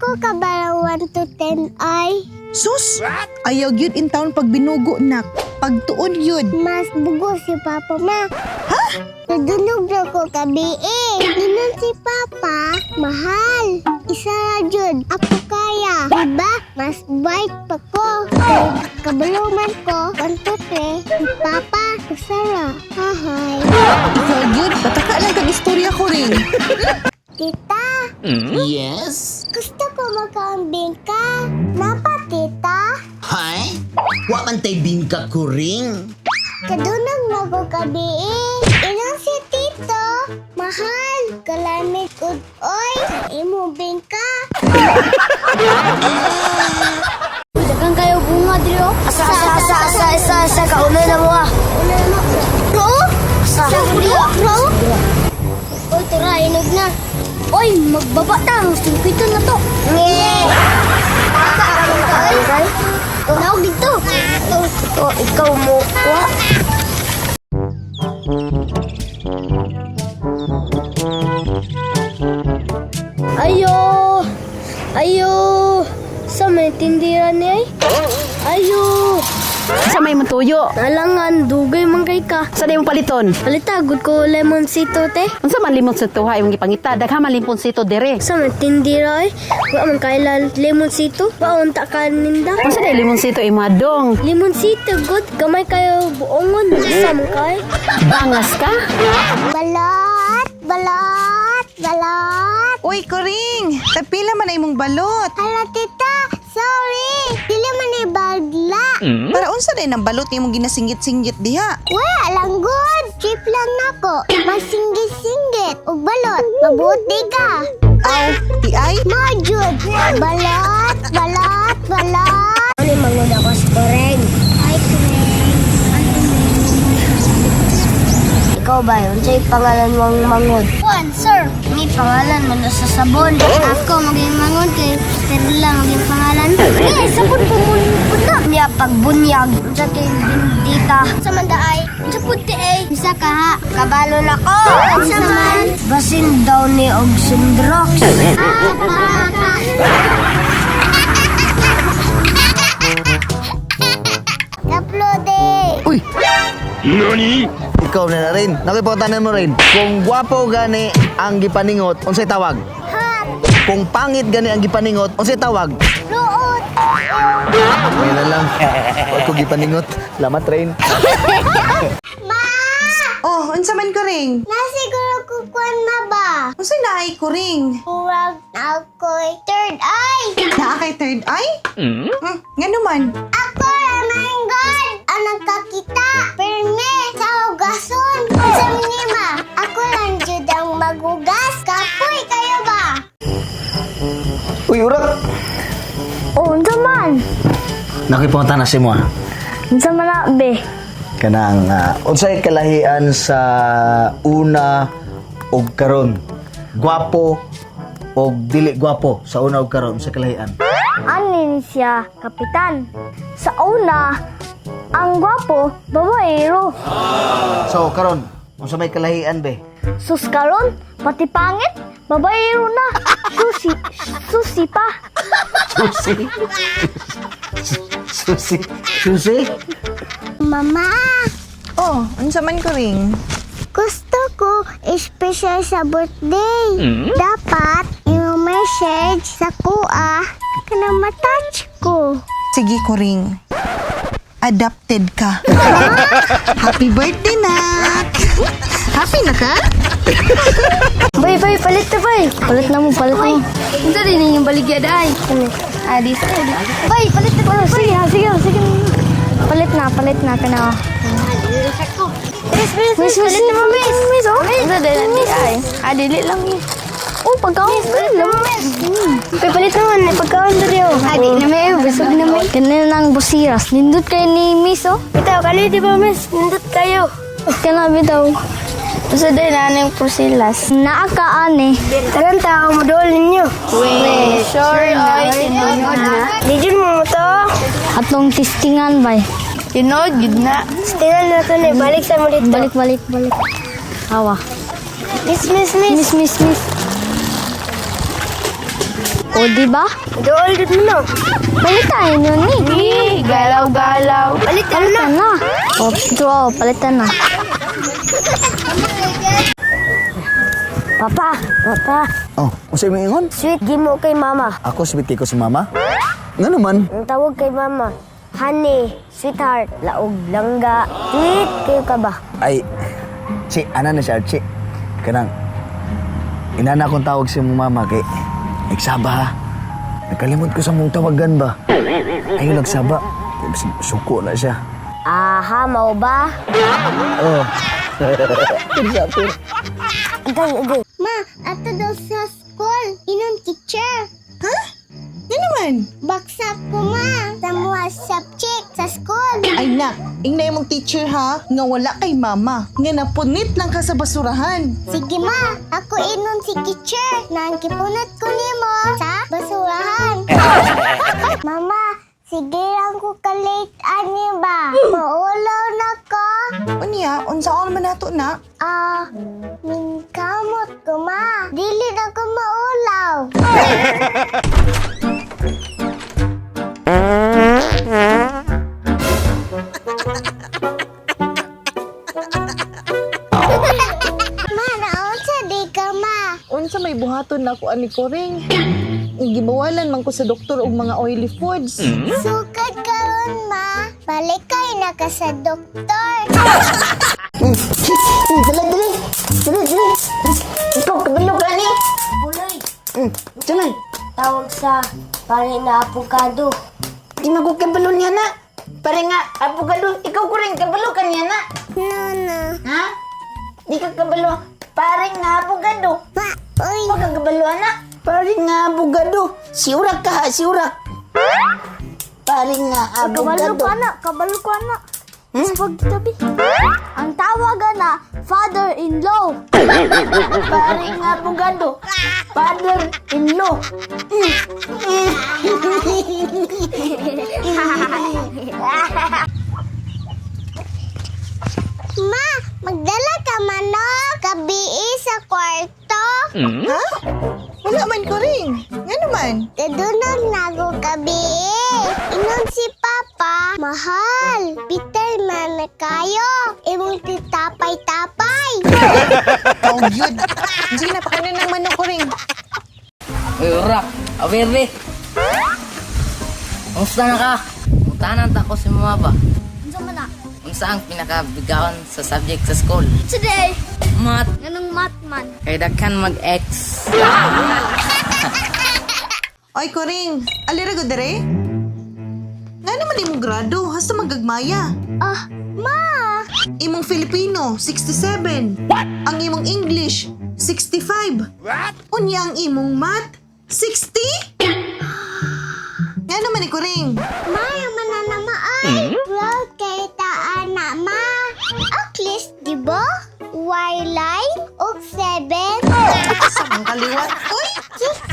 Ko kabalo 1 to 10 ay. Sus! Ayaw gyud in town pag binugo, nak. Pagtuon yun. Mas bugo si Papa, Ma. Ha? Nadunog na ko gabi eh. Ninon si Papa, mahal. Isa ra jud, ako kaya. Diba? Mas bait pa ko. Kay kabalo man ko, 1, 2, 3. Si Papa, usa ra. Hahay. Ikaw gyud, pataka lang kag istorya ko rin. Tita, Yes? Gusto ko magkaambing ka. Napa, Tita? Hay? Wa man tay bingka kuring. Kadunog na ko gabi eh. Ilang si Tito, mahal. Kalamit ug oy, sa imo bingka. Dagan kayo bunga diri oh. Asa asa asa asa asa asa kauna na mo ah. Una na. Bro? Asa. Bro? Oy, tara, inog na. Oy, magbaba ta, singkwito na to. Nge. Naog dito. Oh, ikaw mo. Wa. Ayo. Ayo. Sa may tindira ni ay. Ayo. Sa may matuyo. Alangan, dugay man kay ka. Sa di mo paliton. Palita, gud ko lemon sito te. Unsa man limon sa tuha imong gipangita? Daghan man limonsito dire. Sa man tindira ay. Wa man kaila lemon sito. Wa unta ka ninda. Unsa day limonsito imadong? Limonsito good gamay kayo buongon. Sa man kay. Bangas ka? Balot, balot, balot. Uy, Kuring! Tapila man na imong balot. Hala, Tita, sorry. Dili man ni bagla. Para unsa day nang balot imong ginasinggit-singgit diha? Wala lang good. Cheap lang nako. Masinggit-singgit ug balot. Mabuti ka. Aw, ti ay? Majud. Balot, balot, balot. Ano mangod ako sa koreng? Ay, Kuring. Ikaw ba yun? Sa'yo pangalan mong mangod? Juan, sir. May pangalan mo na sa sabon. Ako maging mangod kay Perla maging pangalan. Eh, sabon po mo na. Niya pagbunyag. Sa kay bindita. Sa mandaay. Sa puti eh. Isa ka ha. Kabalo na ko. Sa man. Basin daw ni og sindrox. Kaplode. Uy! Ikaw na na rin. Nakipagtanan mo rin. Kung gwapo gani ang gipaningot, unsay tawag? Hot. Kung pangit gani ang gipaningot, unsay tawag? Luot. Ngayon na lang. Huwag ko gipaningot. Salamat, Rain. Ma! Oh, unsa man Kuring? Nasiguro ko kuan na ba? Unsa naay Kuring? Murag na ako'y third eye. Naa kay third eye? Ngano man? Ako raman God ang nagkakita. Perme sa hugason. Sa minima, ako lang jud ang magugas. Kapoy kayo ba? Uy, urak! Oh, unsa man? Nakipagtanan si mo ah. Unsa man na, be? Kanang unsay kalahian sa una og karon? Gwapo og dili gwapo sa una og karon sa kalahian. Anin siya, kapitan. Sa una, ang gwapo, babaero. So karon, unsa may kalahian be? Sus karon, pati pangit, babaero na. Susi, susi pa. Susi. Susi. Susi. Mama, Oh, unsa man Kuring? Gusto ko special sa birthday. Dapat i-message sa kuha kana matouch ko. Sige, Kuring. Adopted ka. Happy birthday, nak! Happy na ka? Bay, bay, palit na, bay. Palit na mo, palit na mo. Unsa din yung baligya day? Ah, di sa. Bay, palit na. Oh, sige, ha, sige, sige. Palit na, palit na kana. Miss, miss, miss, palit na mo, miss. Miss, oh. Unsa din di ay. Ah, dili lang. Oh, pagkaon, lang. Bay, palit naman, may pagkaon diri oh. Ah, di na may, busog na may. Kanina nang busiras, nindot kayo ni miss oh. Bitaw, kani di ba miss? Nindot kayo. Kana bitaw. Basta din na yung Prosilas. Naa ka ani. Taran ta mo dool ninyo. We, sure na. Tinuod na. Dijun mo to. Atong tistingan bay. Tinuod gid na. Tistingan na to ni balik sa mo dito. Balik balik balik. Awa. Miss miss miss. Miss miss miss. O, di ba? Dool mo na. Palitan yun ni. Galaw-galaw. Palitan na. O, draw, palitan na. Papa, papa, Oh, unsay imong ingon? sweet gimo kay mama. Ako sweet kay ko si mama. Ngano man? Ang tawag kay mama, honey, sweetheart, laog, langga. Sweet kayo ka ba? Ay, si ana na siya, Archie. Kanang, inana akong tawag sa imong mama kay, nagsaba ha. Nakalimot ko sa mong tawagan ba? Ayaw nagsaba. Suko na siya. Aha, mao ba? Oh. Agay, agay. Ma, ato daw sa school. Inon teacher. Ha? Nga naman? Baksak ko, ma. Sa mga subject sa school. Ay nak, ingna imong teacher ha, nga wala kay mama. Nga napunit lang ka sa basurahan. Sige, ma. Ako inon si teacher. Nangkipunat ko nimo sa basurahan. Mama, sige lang ko ka-late ani ba? Maulaw na ko. Unya, unsaon man nato na? Ah, ningkamot ko, ma. Dili na ko maulaw. Ma, naunsa di ka, ma. Unsa may buhaton nako ani Koring? Gibawalan man ko sa doktor og mga oily foods. Sukad karon, ma. Balik kay na ka sa doktor. Dali, dali. Dali, dali. Ikaw, kabalo ka ni. Buloy, Tuman, tawag sa pare na apogado. di man ko kabalo niya na. Pare nga, abogado, ikaw ko rin kabalo ka niya na. No, no. Ha? Di ka kabalo. Pare nga, abogado. Ma, uy. Huwag kang kabalo, anak. Pare nga, abogado. Siurak ka ha, siurak. Pare nga, Kabalo abogado. ko na, kabalo ko na. Hmm? Tabi. Ang tawag na father-in-law. Pare nga, abogado. Father-in-law. Ma, magdala ka manok. Gabii sa kwarto. Ha? Wala man Koring. Nga naman? Kadunog na ako gabii. Inon si Papa, mahal. Bitter man na kayo. Imong titapay-tapay. Oh, yun. Sige na, pakainin ng manok Koring. Uy, ura. Awere. Kumusta na ka? Mutanan ta ko si mama ba? Unsa man na? Unsa ang pinakabigaon sa subject sa school? Today, Math. nganong math man. Kay daghan mag-X. Oy, Koring, alira ko dire. Nga naman imong grado, hasta magagmaya. Ah, ma. Imong Filipino, 67. What? Ang imong English, 65. What? Unya ang imong Math, 60? Nga naman ni Koring. Ma, yung mananama ay. Proud kay taan na, ma. At least, di ba? Wildlife, og 7. Sa ang kaliwat. Uy!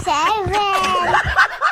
7.